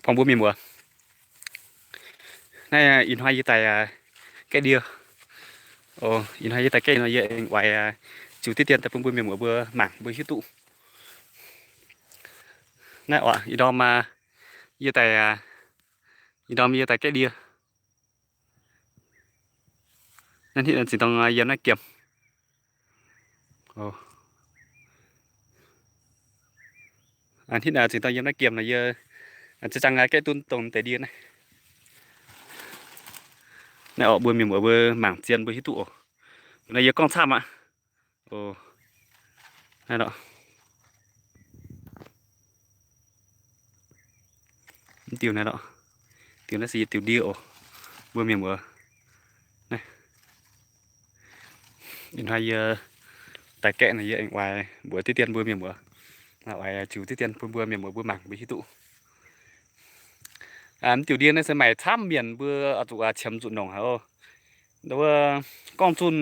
Bong mbuo mienh muoz, naaiv ih hnoi yie daaih gaeqv ndie. Ih hnoi yie daaih gaeqv ndie nor yie aengx oix ziux diqv dien daaih bun mbuo mienh muoz mbuo mangc mbuo hiuv duqv. Naaiv oc, ih ndorm yie daaih, ih ndorm yie daaih gaeqv ndie. Naaiv hitv zinh dorng yiem naaiv giemh. Hitv zinh dorng yiem naaiv giemh nor yie ziex zangh gaeqv duqv dongh deix ndie naaiv. Naaiv oc, mbuo mienh muoz mbuo mangc zien mbuo hiuv duqv oc. Naaiv yie gorngv camv aqv. Naaiv lorqc. Diuh naaiv lorqc. Diuh naaiv se yietc diuh ndie oc. Mbuo mienh muoz, naaiv ih hnoi yie daaih gaeqv nor yie aengx oix mbuox diqv dien mbuo mienh muoz, oix ziux diqv dien bun mbuo mienh muoz mbuo mangc mbuo hiuv duqv. Mv diuh ndie naaiv se maaih camv mienh mbuo oix zuqc qiemx zuqc nongc haic oc. Wuov gorngv zunh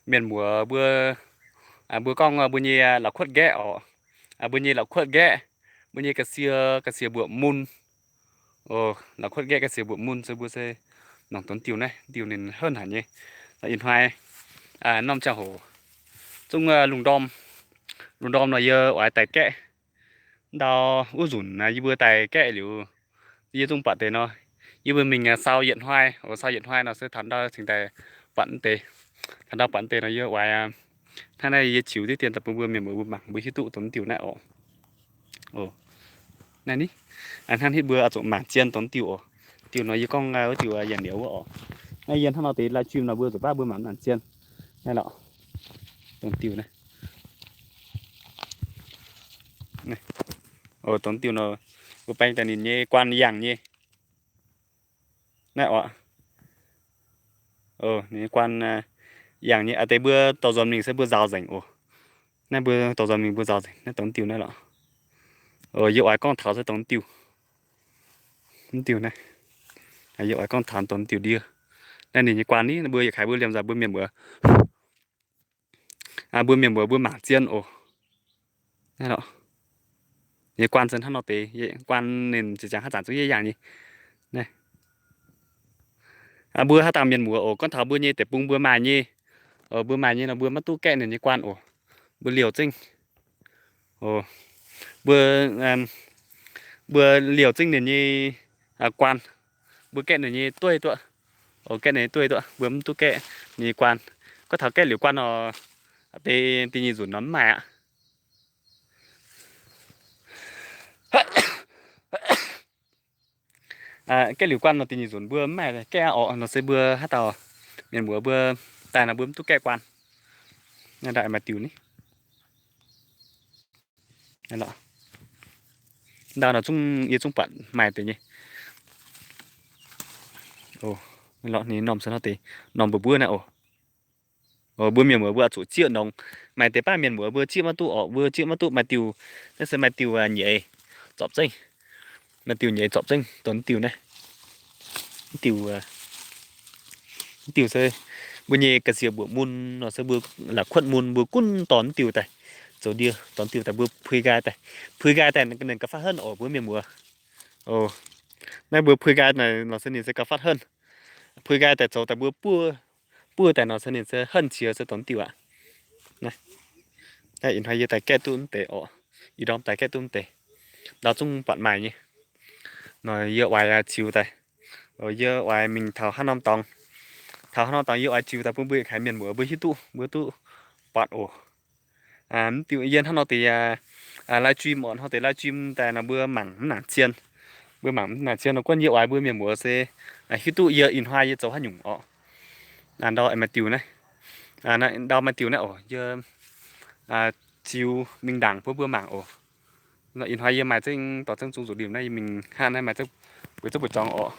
mienh muoz mbuo, mbuo gorngv mbuo nyei la'kuotv nqaeqv oc, mbuo nyei la'kuotv nqaeqv, mbuo nyei ga'sie, ga'sie mbuoqc mun. La'kuotv nqaeqv ga'sie mbuoqc mun se mbuo se nongc dongh diuh naaiv, diuh ninh henv haic nyei. Ih hnoi norm ziangh hoc zungv lungh ndorm, lungh ndorm nor yie oix daaih gaeqv. Ndau wuov nzunc yie mbuo daaih gaeqv liuz, yie zungv buatc deix nor, yie mbuo mingh sau yietc hnoi, sau yietc hnoi nor se taux ndau cingx daaih buatc deix. Taux ndau buatc deix nor yie oix hnangv naaiv yie ziux diqv dien daaih bun mbuo mienh muoz mbuo mangc mbuo hiuv duqv dongh diuh naaiv oc. Naaiv ni, hnangv hitv mbuo oix zuqc mangc zien dongh diuh oc. Diuh nor yie gorngv wuov diuh yangh niouz wuov oc. Naaiv yie hnangv nor deix live stream nor mbuo zuqc baav mbuo mangc mv nangc zien. Naaiv lorqc, dongh diuh naaiv. Dongh diuh nor, mbuo baeng daaih ninh nyei guaan yangh nyei. Naaiv oc, ninh nyei guaan yangh nyei. Aa, deix mbuo dorh nzuonx mingh se mbuo nzaaux nzengc oc. Naaiv mbuo dorh nzuonx mingh mbuo nzaaux nzengc. Naaiv dongh diuh naaiv lorqc. Yie oix gorngv taux se dongh diuh, mv diuh naaiv. Yie oix gorngv taux dongh diuh ndie. Naaiv ninh nyei guaan ni, mbuo yietc kaaix mbuo liemh nzaaih mbuo mienh muoz, mbuo mienh muoz mbuo mangc zien oc. Naaiv lorqc, ninh nyei guaan se hnangv nor deix. Guaan ninh ziqc ziangx haaix zanc zungv yie yangh nyei. Mbuo haaix dauh mienh muoz oc, gorngv taux mbuo nyei deic-bung mbuo maaih nyei, mbuo maaih nyei nor mbuo maiv duqv gaeqv ninh nyei guaan oc. Mbuo liouh zengv, mbuo, mbuo liouh zengv ninh nyei guaan. Mbuo gaeqv ninh nyei dueiv duqv, gaeqv ninh nyei dueiv duqv, mbuo mv duqv gaeqv ninh nyei guaan. Gorngv taux gaeqv liuz guaan nor, deix da'nyeic nzunc nor mv maaih aqv. Gaeqv liuz guaan nor da'nyeic nzunc mbuo mv maaih gaeqv aqv oc. Nor se mbuo haaix dauh mienh muoz mbuo daaih nor mbuo mv duqv gaeqv guaan. Naaiv ndau maaih diuh ni. Ndau nor zungv yie zungv buatc maaih deix nyei. Ninh norm se hnangv deix, norm mbuov mbuov naaiv oc. Mbuo mienh muoz mbuo oix zuqc zieqv nongx. Maaih deix baav mienh muoz mbuo zieqv maiv duqv oc. Mbuo zieqv maiv duqv, maaih diuh, naaiv se maaih diuh nyeiz zorpc zengv. Maaih diuh nyeiz zorpc zengv dongh diuh naaiv. Diuh, diuh se mbuo nyei ga'sie mbuoqc mun nor se mbuo la'kuotv mun mbuo gunv dorh diuh daaih zoux ndie, dorh diuh daaih mbuo pui nqaai daaih. Pui nqaai daaih ninh gauh fatv henv oc mbuo mienh muoz. Naaiv mbuo pui nqaai naaic nor se ninh se gauh fatv henv. Pui nqaai daaih zoux daaih mbuo buov, buov daaih nor se ninh se henv qiex se dongh diuh aqv. Naaiv ih hnoi yie daaih gaeqv duqv mv deix oc. Ih ndorm daaih gaeqv duqv mv deix. Ndau zungv buatc maaih nyei. Nor yie oix ziux daaih. Yie oix mingh taux haaix norm dorngx, taux haaix norm dorngx yie oix ziux daaih bun mbuo yietc kaaix mienh muoz mbuo hiuv duqv, mbuo duqv buatc oc. Mv diuh yie hnangv nor deix live stream oc, hnangv deix live stream daaih nor mbuo mangc mv nangc zien. Mbuo mangc mv nangc zien nor guonv yie oix mbuo mienh muoz se hiuv duqv yie ih hnoi yie zoux haaix nyungc oc. Ndau maaih diuh naaiv, ndau maaih diuh naaiv oc, yie ziux mingh ndaangc bun mbuo mangc oc. Ih hnoi yie maaih zengv dorh zengv zungh zuqc liemh naaiv yie mingh hnangv naaiv maaih zengv bueix zengv buoz-jorngx oc.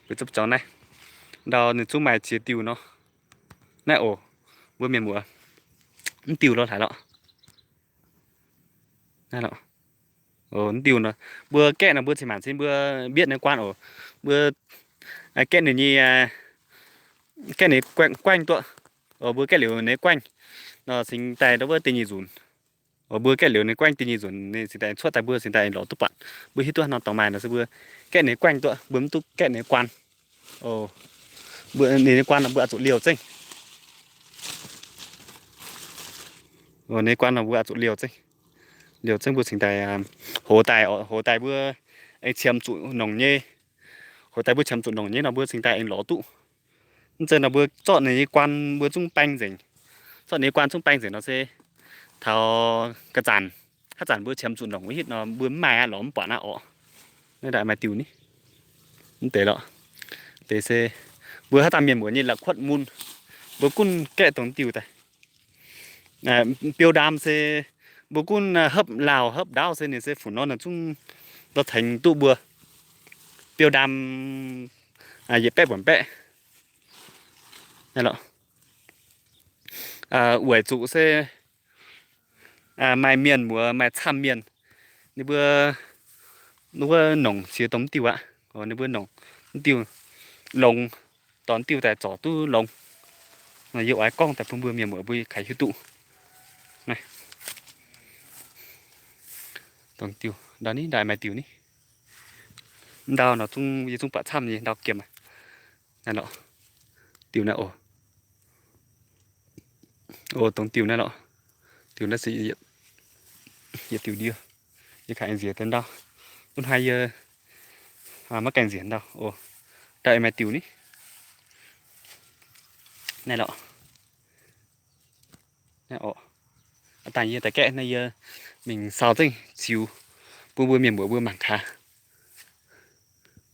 Bueix zengv buoz-jorngx naaiv. Ndau ninh zungv maaih ziex diuh nor. Naaiv oc, mbuo mienh muoz, mv diuh lorh haic lorqc. Naaiv lorqc, mv diuh nor, mbuo gaeqv nor mbuo cin-maanc cin mbuo mbietv ninh guaan oc. Mbuo gaeqv ninh nyei, gaeqv ninh guaengv duqv. Mbuo gaeqv liuz ninh guaengv nor cingx daaih ndau wuov da'nyeic nzunc. Mbuo gaeqv liuz ninh guaengv deix nyei nzunc, ninh cingx daaih cuotv daaih, mbuo cingx daaih lorz duqv buatc. Mbuo hiuv duqv haaix nor dorngx maaih nor se mbuo gaeqv ninh guaengv duqv, mbuo mv duqv gaeqv ninh guanh. Ninh guanh nor mbuo oix zuqc liouh zengv. Ninh guanh nor mbuo oix zuqc liouh zengv. Liouh zengv mbuo cingx daaih hoz daaih, hoz daaih mbuo aengx qiemx zuqc nongc nyei. Hoz daaih mbuo qiemx zuqc nongc nyei nor mbuo cingx daaih aengx lorz duqv. Mv zeiz nor mbuo zorqv ninh nyei guanh mbuo zungv baeng nzengc. Zorqv ninh nyei guanh zungv baeng nzengc nor se taux ga'zanc, haaix zanc mbuo qiemx zuqc nongc wuov hitv nor mbuo mv maaih aqv, lorz mv buatc aqv orqc. Naaiv ndaaih maaih diuh ni. Mv deix lorqc. Deix se mbuo haaix dauh mienh muoz nyei la'kuotv mun, mbuo gunv gaeqv dongh diuh daaih. Biou ndaam se mbuo gunv hopv lauh hopv ndaauv se ninh se funx nor naaic zungv dorh tengx duqv mbuo. Biou ndaam yietc baeqv buonc baeqv. Weic zuqc se maaih mienh muoz maaih camv mienh, ninh mbuo, ninh mbuo nongc ziex dongh mv diuh aqv. Ninh mbuo nongc mv diuh longx, dorh mv diuh daaih zorc duqv longx. Yie oix gorngv daaih bun mbuo mienh muoz mbuo kaaix hiuv duqv. Dongh diuh ndau ni, ndau maaih diuh ni. Ndau nor zungv yie zungv buatc camv nyei ndau giemh. Naaiv lorqc, diuh naaiv oc. Oc, dongh diuh naaiv lorqc. Diuh naaiv se yietc diuh ndie. Yie kaaix nziex deix ndau. Gunv haaix yie maiv gaengh nziex ndau oc. Ndau maaih diuh ni. Naaiv lorqc. Naaiv oc. Aav dangh yie daaih gaeqv naaiv yie mingh saau zengv ziux bun mbuo mienh muoz mbuo mangc gaax.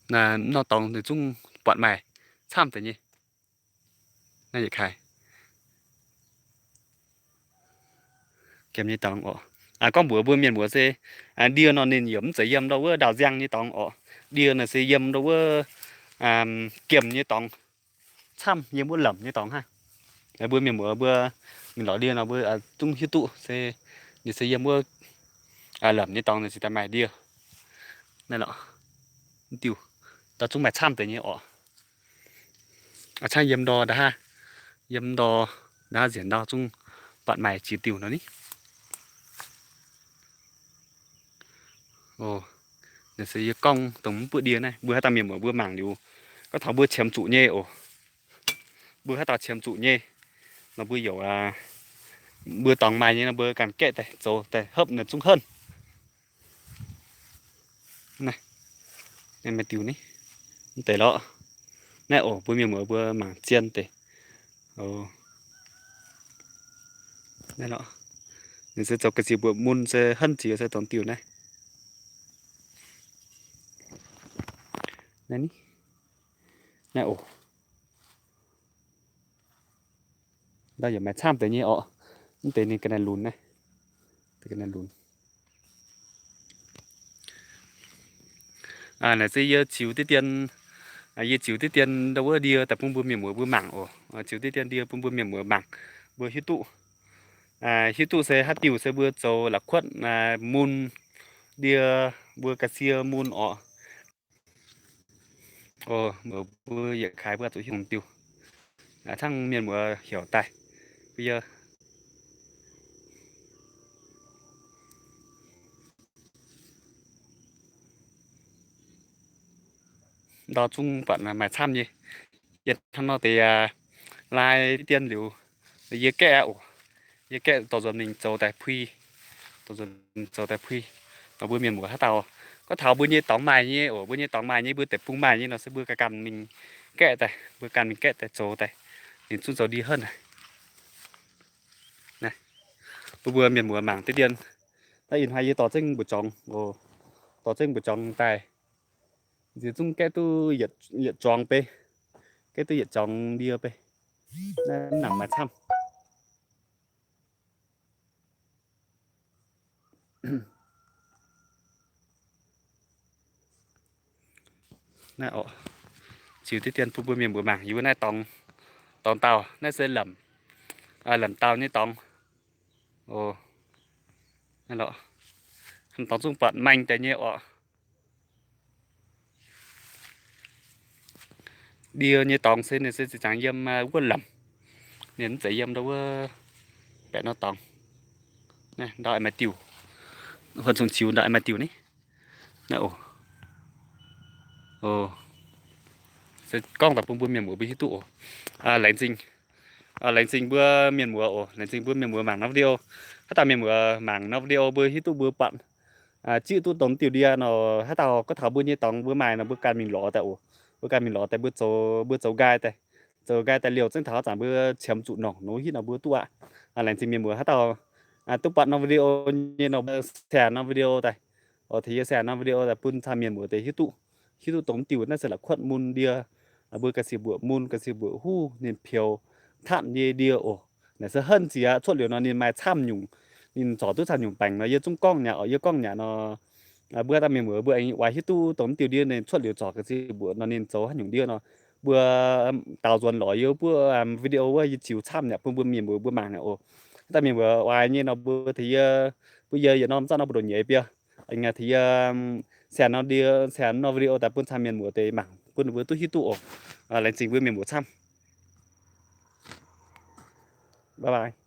Naaiv norm dorngx ninh zungv buatc maaih camv deix nyei. Naaiv yietc kaaix giemh nyei dorngx oc. Gorngv mbuox mbuo mienh muoz se ndie nor ninh yaac mv zeiz yiem ndau wuov ndaauh nziang nyei dorngx oc. Ndie naaic se yiem ndau wuov giemh nyei dorngx, camv yiem wuov lamc nyei dorngx hnangv. Mbuo mienh muoz mbuo mingh lorz ndie nor mbuo zungv hiuv duqv se ninh se yiem wuov lamc nyei dorngx ninh cingx daaih maaih ndie. Naaiv lorqc, diuh daaih zungv maaih camv deix nyei oc. A'cangv yiem ndor nda'haav, yiem ndor nda'haav nzienc ndau zungv buatc maaih ziex diuh nor ni. Oc, naaiv se yie gorngv dongh mv buoqv ndie naaiv, mbuo haaix dauh mienh muoz mbuo mangc liuz, gorngv taux mbuo qiemx zuqc nyei oc. Mbuo haaix dauh qiemx zuqc nyei nor mbuo youc, mbuo dorngx maaih nyei nor mbuo ganh gaeqv daaih zoux daaih hopv naaiv zungv henv. Naaiv maaih diuh ni, mv deix lorqc. Naaiv oc, mbuo mienh muoz mbuo mangc zien deix. Naaiv lorqc, ninh se zoux ga'sie mbuoqc mun se henv jiex se dongh diuh naaiv. Naaiv ni, naaiv oc. Ndau yaac maaih camv deix nyei orqc. Mv deix ninh ga'naaiv lunx naaiv, ga'naaiv lunx. Naaic se yie ziux diqv dien, yie ziux diqv dien ndau wuov ndie daaih bun mbuo mienh muoz mbuo mangc oc. Ziux diqv dien ndie bun mbuo mienh muoz mangc, mbuo hiuv duqv, hiuv duqv se haaix diuh se mbuo zoux la'kuotv mun ndie, mbuo ga'sie mun orqc. Oc, mbuo yietc kaaix mbuo zuqc hiuv diuh, a'cangv mienh muoz heuc daaih. Mbuo yie ndau zungv buatc maaih camv nyei. Yie hnangv nor deix lai diqv dien liuz, yie gaeqv aqv oc. Yie gaeqv dorh nzuonx mingh zoux daaih pui, dorh nzuonx zoux daaih pui. Nor mbuo mienh muoz haaix dauh gorngv taux mbuo nyei dorngx maaih nyei oc, mbuo nyei dorngx maaih nyei, mbuo deic-bung maaih nyei nor se mbuo ganh ganh mingh gaeqv daaih, mbuo ganh mingh gaeqv daaih zoux daaih, ninh zungv zoux ndie henv naaic. Bun mbuo mienh muoz mangc diqv dien. Naaiv ih hnoi yie dorh zengv mbu'zorngx oc, dorh zengv mbu'zorngx daaih. Nziex zungv gaeqv duqv yietc zorngx bei, gaeqv duqv yietc zorngx ndie bei. Naaiv nangc maaih camv. Naaiv oc, ziux diqv dien bun mbuo mienh mbuox mangc yie mbuo naaiv dorngx, dorngx daauh, naaiv se lamc, lamc daauh nyei dorngx. Oc, naaiv lorqc, dorngx zungv buatc maeng deix nyei oc. Ndie nyei dorngx se ninh se ziqc zaangc yiem wuov lamc, ninh mv zeiz yiem ndau wuov baeqc nor dorngx. Ndau maaih diuh, huonh cun-ciux ndau maaih diuh ni. Naaiv oc. Se gorngv daaih bun mbuo mienh muoz mbuo hiuv duqv oc. Laengz zingh, laengz zingh mbuo mienh muoz oc. Laengz zingh mbuo mienh muoz mangc norm video. Haaix dauh mienh muoz mangc norm video mbuo hiuv duqv mbuo buatc, ziqv duqv dongh diuh ndie nor, haaix dauh gorngv taux mbuo nyei dorngx mbuo maaih nor mbuo ganh mingh lorz daaih oc. Mbuo ganh mingh lorz daaih mbuo zoux, mbuo zoux nqaai daaih. Zoux nqaai daaih liouh zengv taux haaix zanc mbuo qiemx zuqc nongc nor hitv nor mbuo duqv aqv. Laengz zingh mienh muoz haaix dauh duqv buatc norm video nyei nor share norm video daaih. Oc, tengx yie share norm video daaih bun camv mienh muoz deix hiuv duqv, hiuv duqv dongh diuh naaiv se la'kuotv mun ndie. Mbuo ga'sie mbuoqc mun, ga'sie mbuoqc huv, ninh peux tatv nyei ndie oc. Naaiv se henv ziex cuotv liuz nor ninh maaih camv nyungc, ninh zorc duqv camv nyungc baengc nor yie zungv gorngv nyei oc. Yie gorngv nyei nor, mbuo dauh mienh muoz mbuo aengx oix hiuv duqv dongh diuh ndie ninh cuotv liuz zorc ga'sie mbuoqc nor ninh zoux haaix nyungc ndie nor, mbuo daaux nzuonx lorz yie mbuo video wuov yie ziux camv nyei bun mbuo mienh muoz mbuo mangc nyei oc. Haaix dauh mienh muoz oix nyei nor mbuo tengx yie, bun yie yietc norm zanc nor mbu'ndongx nyeiz biei, tengx yie share norm ndie, share norm video daaih bun camv mienh muoz deix mangc bun ninh mbuo duqv hiuv duqv oc. Laengz zingh mbuo mienh muoz camv. Bye bye.